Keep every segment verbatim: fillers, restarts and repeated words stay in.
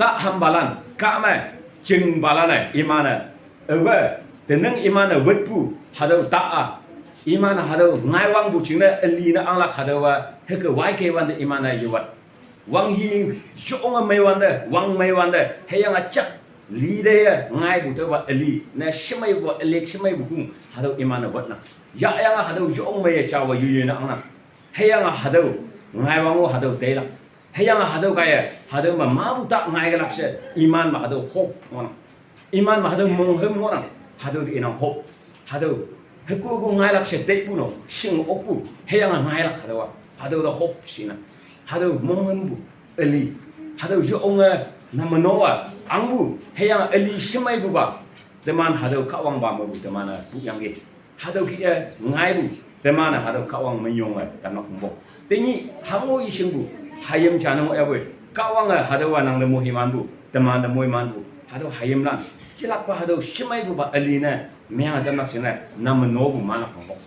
Ahambalan, kame, chingbalan-e, iman-e, aowe, tenang iman-e wetpu, hatüo ta-a, iman-e hatüo ngaiwangpu jingne üli ne anglak hatüowa, hüke waikei wante iman-e yewat. Wanghi yonge mei wante, wang mei wante, hüyange jak, li te ye, ngaipu tüopa üli, ne shemeipu, ülick shemeipu kung, hatüo iman-e wetnang. Yahyange hatüo yong meiye jawe yuyu ne angnang. Hüyange hatüo, ngaiwang-o hatüo teilak. Hüyange hatüo kaiye, hatüo me mapu ta ngaikelak she, iman me hatüo hope ngohnang. Iman me hatüo monghüm ngohnang, hatüo te inang hope. Hatüo, hükopu ngailak she teipu no, shing okpu, hüyange ngailak hatüowa, hatüo te hope shinang. Hatüo monghümpu, üli. Hatüo yonge, nameno-a, angpu, hüyange üli shemeipupa. Teman hatüo Kahwangpa mepu teman-e puyangki. Hatüo kih-e ngaipu, teman-e hatüo Kahwang menyong me tamlak pongpo. Tenyih hango yeshingpu, hayim ja ne ngohyapoi. Kahwange hatüowa nang te mohimanpu, teman te moimanpu. Hatüo hayimlan, yelakpa hatüo shemeipupa üli ne, meange tamlak jingne, namenopu manlak pongpo.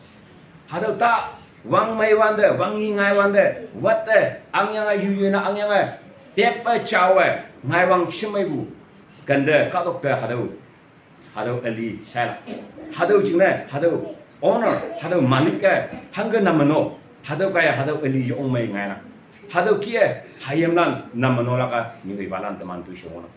Hatüo ta, wang mei wante, wanghi ngai wante, watte, angyange yuyu ne angyange, tekpe jawe, ngaiwang shemeipu, kente kahtok te hatüo, hatüo üli shailak. Hatüo jingne, hatüo owner, hatüo malik-e, hangke nameno, hatüo kaiye hatüo üli yong mei ngailak. Hatüo kih-e, hayimlan nameno lak-a, nyipalan teman toishe ngohnang.